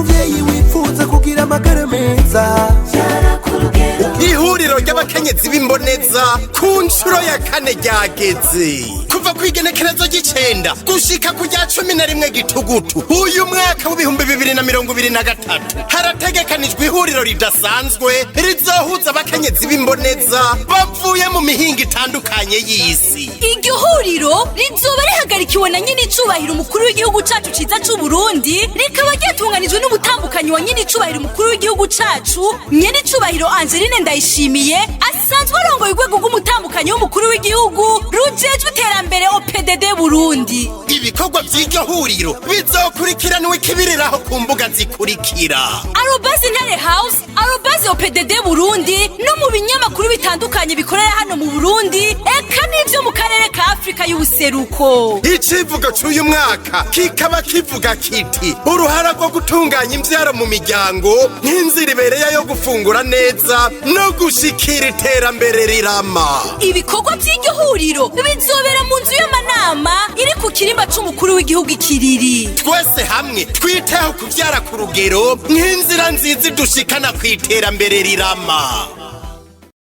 Muvyeyi wifuza kugira amagara meza. Ihuriro ry'abakenyezi b'imboneza ku nshuro ya kane ryageze. Kuva ku igenekerezo ry'icenda gushika ku rya 11 gitugutu uyu mwaka w'2023, harategekanijwe ihuriro ridasanzwe rizohuza abakenyezi b'imboneza bavuye mu mihingo itandukanye y'isi. Iryo huriro rizoba rihagarikiwe na nyine icubahiro umukuru w'igihugu cacu ciza c'Uburundi, rikaba ryatunganijwe n'umutambukanyi wa nyine icubahiro umukuru w'igihugu cacu, nyene icubahiro Angeline Ndayishimiye, asanzwe arongoye urwego rw'umutambukanyi w'umukuru w'igihugu rujejwe iterambere, OPDD Burundi. Ibikorwa vy'iryo huriro bizokurikiranwa ikibiriraho ku mbuga zikurikira: @IntareHouse, @OPDD Burundi, no mu binyamakuru bitandukanye bikorera hano mu Burundi, eka n'ivyo mu karere ka Afurika y'Ubuseruko. Icivugo c'uyu mwaka kikaba kivuga kiti: "Uruhara rwo gutunganya imvyaro mu miryango nk'inzira ibereye yo gufungura neza no gushikira iterambere rirama." Ibikorwa vy'iryo huriro bizobera mu nzu y'amanama iri ku kirimba c'umukuru w'igihugu Ikiriri. Twese hamwe twiteho kuvyara ku rugero nk'inzira nziza idushikana ku iterambere rirama.